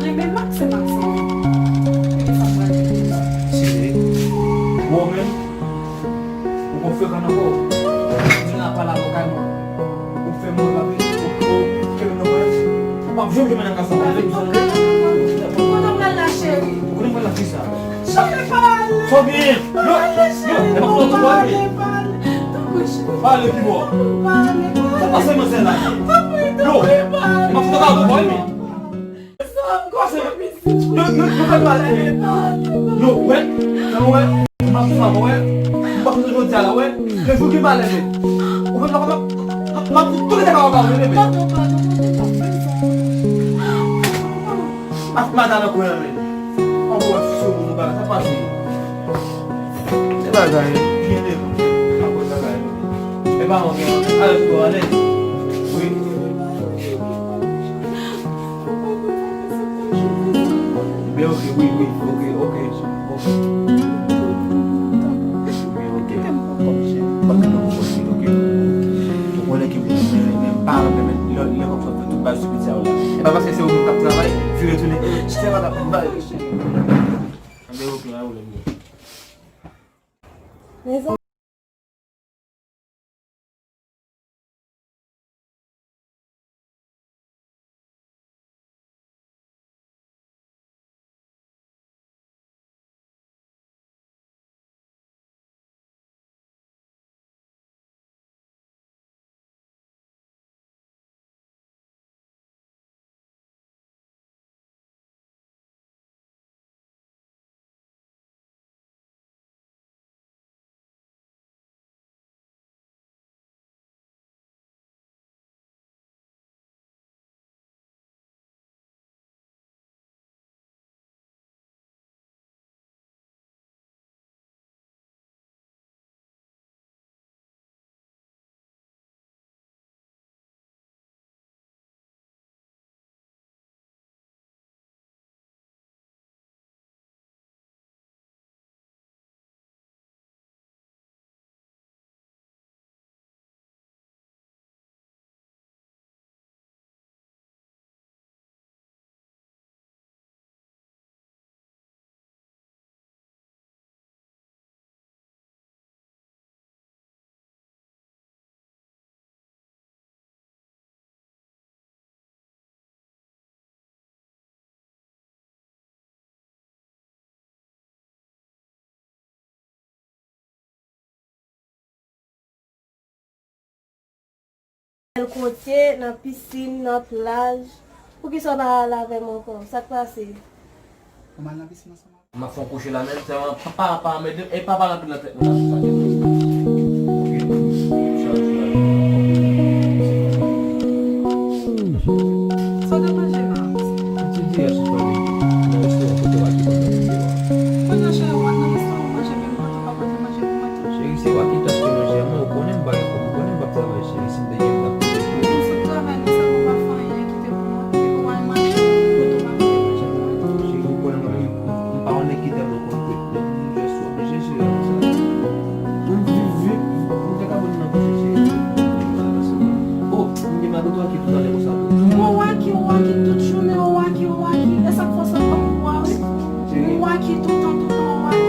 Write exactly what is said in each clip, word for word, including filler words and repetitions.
Renmen Max, se Max an. Renmen sa pral fè. Sere. Ou menm, ou konn frekan nan kò w. Di nan pale avè w kay mwen. Ou fè mwen papi. Ou, ou kenbe nan kò w. Ou p ap janm jwenn nan kasa. Papi, fòk ke nan kò w. Kote w pral la, cheri? Kote m pral la, kisa? Cheri, pale. Fò byen. Yo, yo, e pa foto tou pale. Pale, pale. Tankou cheri. Pale pi fò. Pale, pale. Sa pase manzè la? Tankou, tankou, pale. Yo, e pa foto ka tou pale. Yo, yo, yo fè pale. Yo, wè, nan wè, m ap fè sa, wè. M ap fè jodi a la, wè. Le jou ki pale, men. Ou fè m la, m ap, m ap, m ap fout tout lete ka w ka w, men. Ak madan nan kwen an, men. An bon, sou moun bagay, sa pase. Se bagay, byen de, pa bon bagay. E pa yon, alèz, tou alèz. Wi. Men oke, wi, wi, oke, oke, oke. Men oke. Pa gen nan konpòte, oke. Ou konnen ke mwen, mwen, mwen pa renmen, men lè, lè kòm sa fè tout bagay sou piti a la. E pa paske se ou menm k ap travay, vire tounen. Se pa ta, ba, men oke, pa pwoblèm, bro. Mezanmi. Bèl kote, nan pisin, nan plaj. Poukisa w pa al avè m ankò? Sa k pase? Ou m al nan pisin ansanm avè w? M ap fè yon kouche la menm, sèlman pa, pa, pa anmède m, e pa pale anpil nan tèt mwen la, sa gen. Oke? Chanje la. Sa w te manje, Max? Ti di a sou pale nan restoran kote w al ki pandan manje a. Kounye a, cheri, w al nan restoran manje, men ou pa t ka pote manje pou mwen tou? Cheri, se w a ki t achte manje a, mwen, ou konnen m pa gen kòb, ou konnen m p ap travay, cheri, si m te gen, m t ap pote pou ou. Ou sot travay, men sèlman w pa fè anyen kite pou mwen, epi w al manje, ou kote w pa pote manje pou mwen tou? Cheri, ou konnen mwen menm, m pa yon nèg ki tèlman kòmplèt, men m jis oblije, cheri, avèk sa. Pou m viv, viv, m te ka mouri nan kouche, cheri. Oh, m gen magoto a ki tout alè konsa tou. Ou waki, ou waki tout jounen, ou waki, ou waki. E sa k fè w santi kòm ou wa, wi. Ou waki toutan, toutan, ou waki.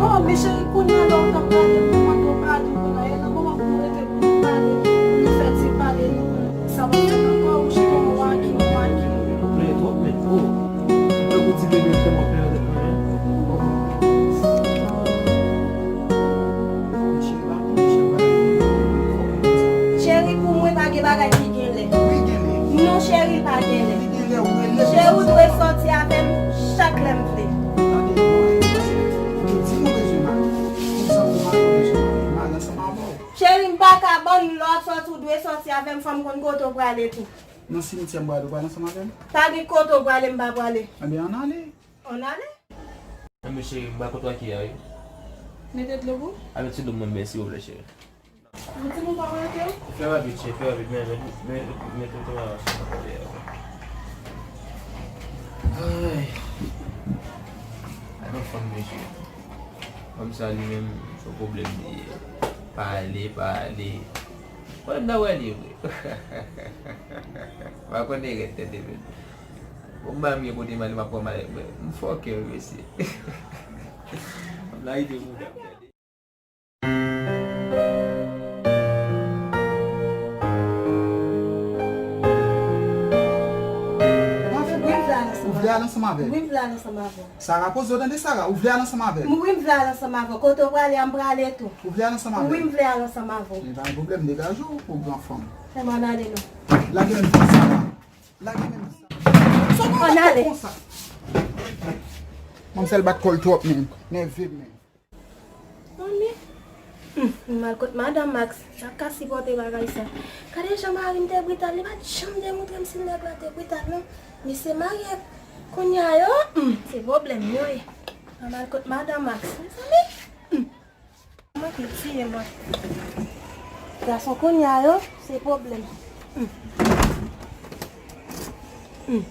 Oh, men cheri, kounye a la ou t ap pale pou mwen, ou pa di m kounye a, e nan moman pou nou rete pou nou pale, pou nou fè ti pale nou, sa p ap fèt ankò, ou chita w waki, w waki. Ou plede twòp, men, oh, m tankou ti bebe, m tèlman plede avèk mwen, men. Cheri, pou mwen, pa gen bagay ki gen lè. Wi, gen lè. Non, cheri, pa gen lè. Li gen lè, ou rele. Cheri, ou dwe sòti avè m chak lè m vle. Tande, non, e, ou di nou bezwen mal. Ou di nou bezwen mal, mal ansanm avè w. Cheri, m pa ka ban n lè w ap sòti, ou dwe sòti avè m, fò m konn kote w prale tou. Nan simityè m prale, ou prale ansanm avè m? Pa gen kote w prale, m pa prale. Ebyen, ann ale. Ann ale. Enben cheri, m ba kontwa ki a wi. Mete dlo pou? A, met ti dlo pou mwen, silvouplè, cheri. Ou di m ou pa wè ke? Fè rapid, cheri, fè rapid, men, men, men, men, men, men, men, men, ay. Gade yon fanm, mesye. Fanm sa li menm, se yon pwoblèm li ye. Pale, pale. Mwen m ta wè li vre. M pa konnen rèd tèt li menm. Bon, m ba m gen kote m ale, m ap pran malèt mwen. M fòkè wi, mesye. M larite mouda m gade. Ou vle al ansanm avè l? Wi, m vle al ansanm avè w. Sara, poze w tande, Sara. Ou vle al ansanm avè l? Wi, m vle al ansanm avè w. Kote w prale a, m prale tou. Ou vle al ansanm avè l? Wi, m vle al ansanm avè w. Men pa gen pwoblèm, degaje w pou gran fanm. Fè m ann ale non. Lage men m, Sara. Lage men m, Sara. Sa w konn fè konsa? Manmzèl bat kò l twòp menm. Nève m menm. Manmi. Hmm, m al kot madan Max. M pa ka sipòte bagay sa. Gade jan mari m te brital. Li pa t janm te montre m si nèg la te brital non. Misye marye kounye a yo. Hmm, se pwoblèm yo ye. M al kot madan Max. Mezanmi. Hmm. Manke tiye mwen. Gason kounye a yo, se pwoblèm. Hmm. Hmm.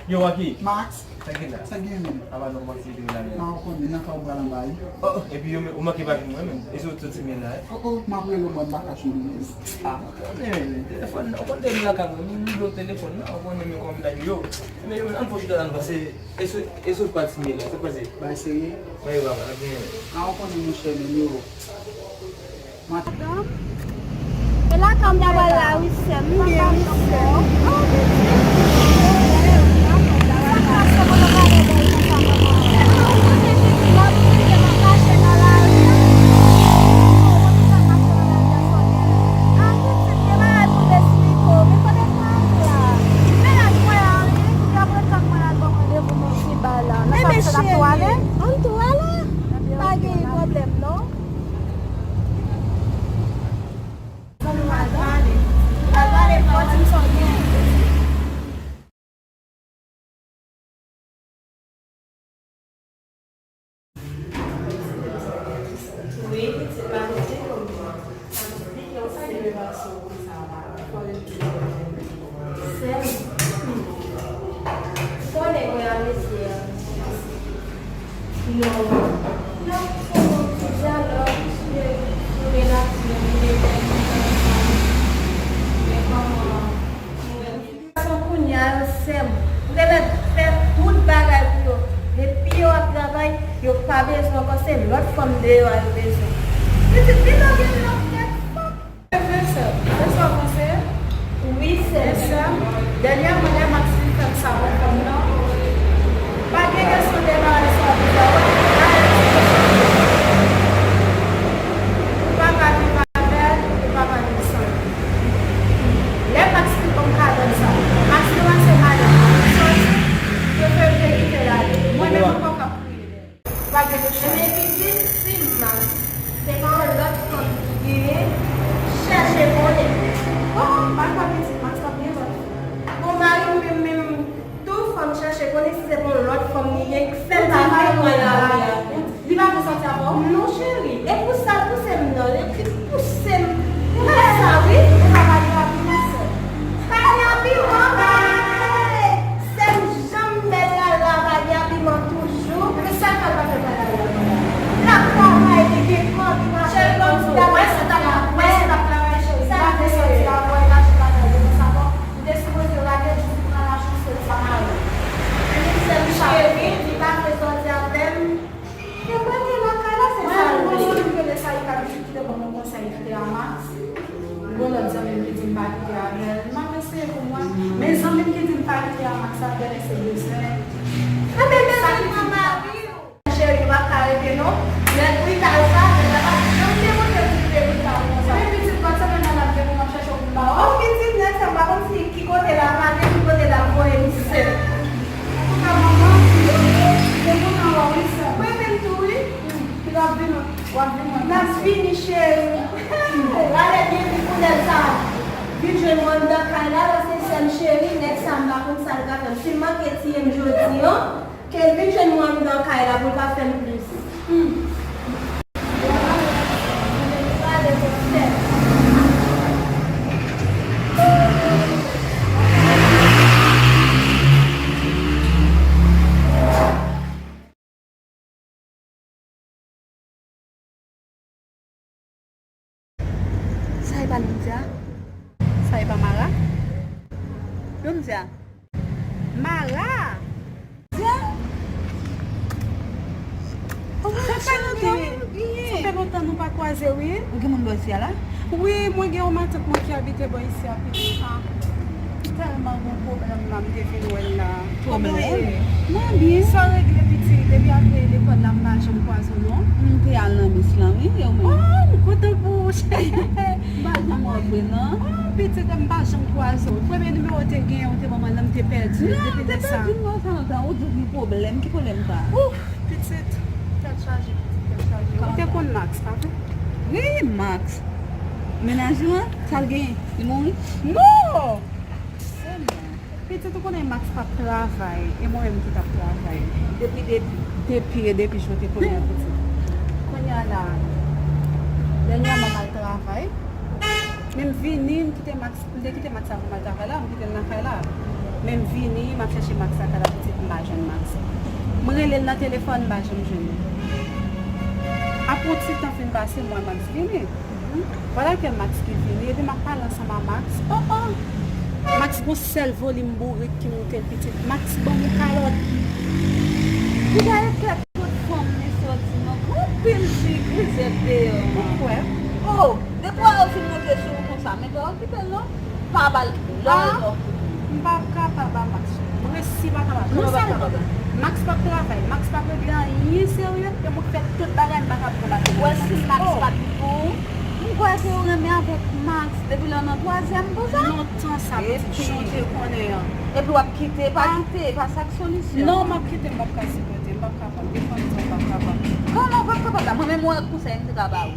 Yo, Waky. Max. Sa gen la? Sa gen menm? Apa nou kòmanse epi la menm? Mwen konnen nan ka w pral anba wi. Oh, oh, epi yo, ou manke pa vin mwen menm. E se ou t soti men la, eh? Oh, oh, m ap rele w, mwen m pa ka jwenn ou menm. Ah, mwen konnen, men telefòn nan, ou konn te vin lakay mwen, m, m bloke telefòn nan, ou konnen men kòm nèg yo. Men yo, ann fò chita la, nou pase, e se, e se ou t pati men la, sa k pase? Bagay serye? Bagay yo pa, pa gen. Ah, ou konnen monchè, men yo. Madanm, e lakay m ta pral la wi sè m, m byen wi sè m. Sa k pase, mwen nan gade bèl konsa manman? Lòt kote m ap mache nan lari. Apitit, gen bagay pou m esplike w, men kote pral la? Mennaj mwen an wi, li ap ret tann mwen l al ban m randevou nan Tiba la. Nan sa m fè l ap tou ale? Ann tou ale. Pa gen pwoblèm non. Zanmi m al pale. Al pale, fò di m sa w gen. Wi, pitit, pa mete kòm sa. Sa m esplike w sa, de relasyon konsa, pa fò l. Sè m. Konnen mwen a mesye a. Non. N ap fè yon ti dyalòg sou relasyon nou te fè ansanm. Men kòman nou wè l? Gason kounye a yo sè m. M te mèt fè tout bagay pou yo. Depi yo ap travay, yo pa bezwen ankò, se lòt fanm deyò a yo bezwen. Pitit, vin non, gen lòt nèg fanm. Frè sè, se sa w panse? Wi, sè. Men sè m, dènyèman, lè Max vin fè m sa pou fanm nan, pa gen kesyon de bagay sa w di sa, wè, bagay yo se kesyon de, ou pa ka viv avè l, ou pa ka viv san li. Lè Max vin ban m kadanm sa, Max ranmase madanm, soti, prefere m te kite l ale. Mwen menm ankò k ap kriye dèyè. Pa gen pwoblèm. Ebyen, pitit, si Max se pa yon lòt fanm li genyen, chèche konnen. Oh, oh, pa kwè pitit, Max p ap gen lòt fanm. Bon, mari m menm, menm tou, fò m chèche konnen si se pa yon lòt fanm li gen, ki fè l pa vle pran lari a. Li pa vle sòti avè w? Non, cheri. E pou sa l pouse m nan, li pouse m. Li fè sa, wi. Ou pa pale rapiman, sè. Pale rapiman, bay! Sè m janm bèl la, la pa gen apiman toujou. Men sa k fè l pa fè bagay la, madanm? L ap travay, li gen kòb, li pa fè kòb, li pa fè sa l ap fè. Sa k fè sòti avè w, li pa fè bagay yo konsa, bon, ou te sipoze rate l jis pou pran lachans sòti avè w. Men sè m cheri, li pa vle sòti avè m. Te prete lakay la, se sa l vle. Mwen, mwen, mwen, mwen, mwen, sa li ka di, ki te ban mwen konsèy, kite a Max. Gon lòt zanmi m ki di m pa kite avè l. M ap eseye pou mwen. Men zanmi m ki di m pa kite a Max la, bèl se bezwen. Sa ki di m pa. Cheri, m ap ka rete non. Nèg brital sa, nèg la pa janm demontre m si li te brital konsa. Men pitit, lòt semèn nan, l ap vin pou m ap chèche w pou m ba w. Bon, pitit, nèg sa, m pa konn si ki kote l ap ale, ki kote l ap voye misye. Antouka, manman, li kontan wè w wi, sè m. Mwen menm tou, wi. L ap vin, w ap vin wè m. N ap vini, cheri. Gade byen pi koulè sa. Vin jwenn mwen anndan kay la, paske sè m cheri, nèg sa m pa konn sa l ka fè m. Si l manke tiye m jodi an, ke l vin jwenn mwen anndan kay la pou l pa fè m plis. Hmm. Mara! Sa fè lontan, wi, nou genyen. Sa fè lontan nou pa kwaze, wi. Ou gen moun bò isi a la? Wi, mwen gen yon matant mwen ki abite bò isi a, pitit. Ah, tèlman gon pwoblèm la, m te vin wè l la. Pwoblèm? Kòman w ye? Mwen byen. Sa w regle, pitit? Depi apre lekòl la, m pa janm kwaze w, non. M te al nan mis lan, wi, e ou menm? Oh, m kontan pou ou, cheri. M pa janm wè w vre, non. Oh, pitit, m pa janm kwaze w. Premye nimewo w te genyen, w te ban mwen l, m te pèdi l. Non, depi lè sa. Ou te pèdi l, non, sa lontan. Ou di w gen pwoblèm. Ki pwoblèm sa? Ouf, pitit, tèt chaje, pitit, tèt chaje. Ou te konn Max, pa vre? Wi, Max. Mennaj ou an, sa l genyen? Li mouri? Non! Sèlman. Pitit, ou konnen Max p ap travay, e mwen menm ki t ap travay. Depi depi. Depi e depi jan w te konnen an, pitit. Kounye a la, dènyèman m al travay, men m vini, m kite Max, m te kite Max avan m al travay la, m kite l nan kay la. Men m vini, m ap chèche Max lakay la, pitit, m pa jwenn Max. M rele l nan telefòn, m pa janm jwenn li. Apre yon ti tan fin pase, m wè Max vini. Vwala ke Max ki vini, epi m ap pale ansanm a Max. Oh, oh! Max gon sèl volim bourik ki moute l, pitit. Max ban m yon kalòt. Ou gade kèk kot fanm li soti, non? Gon pil fi grizèt deyò, non? Ou kwè? Oh, depi w wè yo fin monte sou ou konsa, men pa okipe l, non. Pa ba l kite, lè w wè l pa okipe l. M p ap kapab a Max. M resi pa kapab. Non, sa l pran? Max p ap travay, Max p ap regle anyen serye, e mwen k fè tout bagay, m pa ka pran bagay. Wè, si Max pa t pou ou, m kwè ke ou renmen avèk Max depi lè w nan twazyèm pou sa. Lontan sa, pitit, jan w te konnen an. Epi w ap kite, pa kite, pa sa k solisyon. Non, m ap kite, m p ap ka sipòte, m p ap kapab. Defann sa, m p ap kapab. Kòman w p ap kapab la? Mwen menm, ou wè konsèy m te ka ba ou.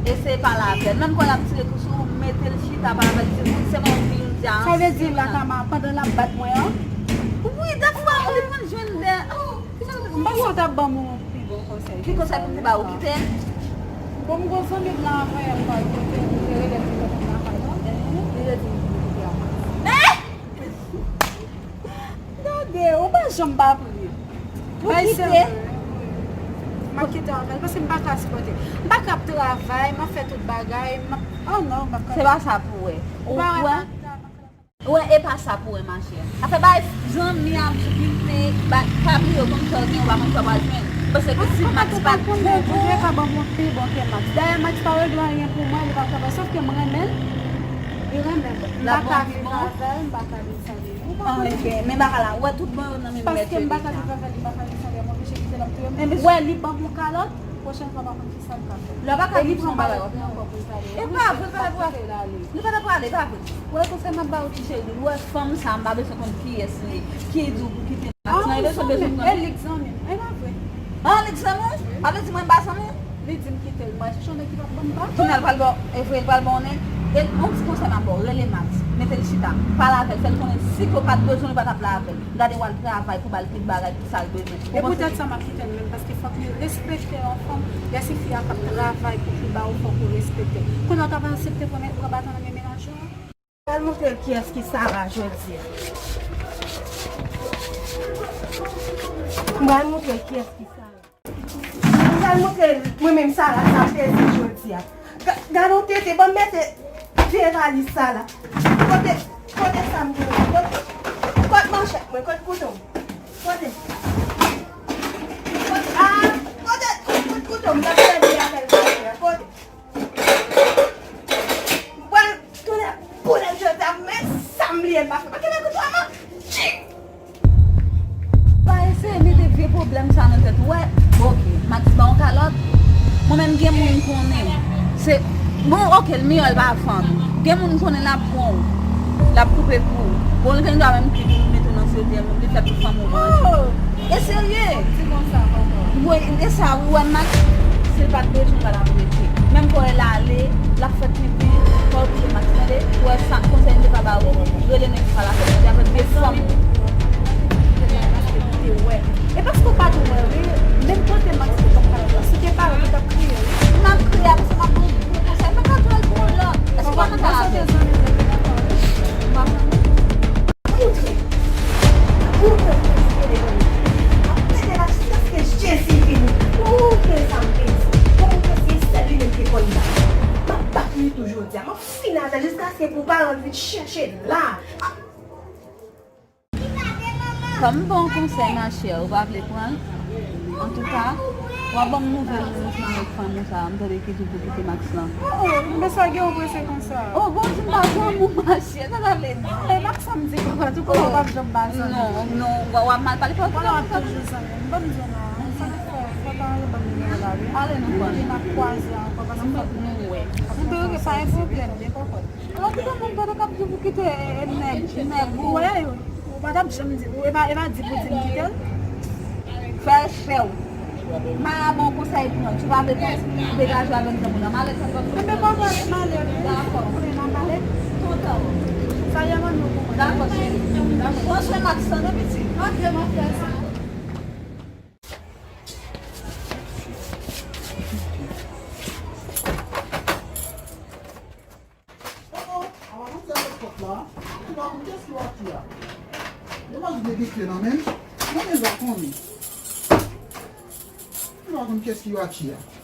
Eseye pale avè l. Menm kò l ap tire kou sou ou, mete l chita, pale avè l, di l, "Kòman w vin di a?" Sa vle di, m pa ka ma-, pandan l ap bat mwen an? Wi, dèfwa, ou li konn jwenn dè, oh, ki sa w te konn. M panse w t ap ban m yon pi bon konsèy. Ki konsèy pou m te ba ou? Kite l? Bon, m gon zanmi m nan avan yè, m pral kote l, m te rele l pou kote m nan kay la. Li redi m pou kote a. Gade, ou pa janm pa pri. Ou kite? M ap kite anpil, paske m pa ka sipòte. M pa ka ap travay, m ap fè tout bagay, m ap, oh non, m ap... Se pa sa pou wè. Ou wè? Wè, e pa sa pou wè, machè. Afè bay zanmi ap kite, pa bliye, ou konn sa w gen, ou pa konn sa w pral jwenn. Paske si Max pa t pou ou, Bondye ka ban m yon pi bon ke Max. Dayè, Max pa regle anyen pou mwen, li pa travay, sòf ke m renmen l, li renmen m. M pa ka viv avè l, m pa ka viv san li. Ou konprann? Ah, ok. Men bagay la, ou wè tout bon yo nan menm mèt yo deja. Paske m pa ka viv avè li, m pa ka viv san li, m oblije kite l ap touye m. Ou wè, li ban m yon kalòt, pwochèn fwa m pa konn ki sa m ka fè. Lè w pa ka viv san bagay, w ap pran ankò pou l pale. E pa vre, l pa ta prale. Li pa ta prale, e pa vre. Ou wè konsèy m ap ba ou, ti cheri, ou wè fanm sa, m pa bezwen konn kiyès li ye, ki di w pou kite Max nan, e bezwen bezwen konn. E li k zanmi m, e pa vre? Ah, li k zanmi w? Sa vle di mwen m pa zanmi w? Li di m kite l, m al chèche yon nèg ki p ap ban m pa. Kounye a l pral ba w, e vre, l pral ba w nèg. E yon ti konsèy m ap ba w, rele Max, mete l chita, pale avè l, fè l konnen si ke w pa t bezwen l, ou pa t ap la avè l. Gade w al travay pou ba l tout bagay, tout sa l bezwen. E poutèt sa m ap kite l menm, paske fòk li respekte yon fanm. Lè se fi a k ap travay pou li ba ou, fòk ou respekte l. Kounye a w t ap aksepte pran men, pran baton nan men mennaj ou an? M pral montre l kiyès ki Sara jodi a. M pral montre l kiyès ki Sara. M pral montre l, mwen menm Sara, sa peze jodi a. Ga-, gade yon tete, ban m mete vye valiz sa la. Kote, kote sa m gen la? Kote, kote manchèt mwen, kote kouto m? Kote? Kote, ah, kote, kote kouto m? M t ap sèvi avè l maten an. Kote? Mwen, tonnè boulèt jodi a, men sa m bliye m pa fè. Pa kenbe kouto a, man. Tchik! Pa eseye mete vye pwoblèm sa nan tèt ou. Wè, bon, ok, Max ba w kalòt. Mwen menm gen moun m konnen. Se, bon, ok, l miyò l pa fanm. Gen moun m konnen l ap pran w. L ap koupe kou w. Bon, l gen dwa menm ki pou l mete w nan seryè, menm li fè pou fanm ou manje. Oh! E serye? Di konsa ankò. Wi, e sa, wi, wè, Max, si l pa t bezwen, l pa t ap rete. Menm kò l ale, l ap fè pipi, pa oblije Max, tande? Wè, sa, konsèy m te ka ba ou, rele nèg ki pale avè l, tande? Avèk de fanm. E paske w pa t wè, wi, menm kote Max te t ap pale la, si te pale, ou t ap kriye, wi. M ap kriye, apre sa, m ap ba w bon konsèy, men pa t wè l pou yon lòt. Èske w pa nan kay avè l? Moutre. Moutre kiyès ki rele nan men. M ap pede la jiskaske Jezi vini. Moutre sa m te di. Moutre se sèl li menm ki konn bat. M ap bat li tou jodi a. M ap fin avè l jiskaske pou paran l vin chèche l la. Kòm m ba w konsèy, machè, ou pa vle pran l? Antouka, w a ban m nouvèl ou ansanm avèk fanm ou sa a, m tande ki di w pou kite Max lan. Oh, oh, men sa gen yon prese konsa? Oh, bon, di m pa zanmi w, machè, sa sa vle di? E Max sa m di, papa, tou konnen w p ap janm ba zanmi. Non, non, w a, w a mal pale, pa w ap toujou zanmi. Ban m di w non, sa k fè, fò w ta antre ban m nimewo la, wi. Ale, nou pran. Epi n ap kwaze ankò, paske fòk nou wè. Anben, ok, pa gen pwoblèm, gen kòkòt. Alò, ki moun tande k ap di w pou kite, e, e, nèg, nèg ou? Wè, ou pa t ap janm di, ou, e pa, e pa di pou di m kite l? Fè chè w. M a ban w konsèy pou mwen. Tou pa vle pran, degaje w avèk zanmi w nan. M ale, sa va. Enben, pa pale, m ale, wi. Dakò. Kounye a m ale. Kontan. Sa y a ban nou pou mwen. Dakò, cheri. Dakò. Pran swen Max lan, wi, pitit. Ok, m ap fè sa. Oh, oh, a pa konn sèl lòt pòt la. M pa konn kiyès ki pati a. Domaj gen gen kle nan men l. Nan men l pa konnen. M pa konn kiyès ki pati a.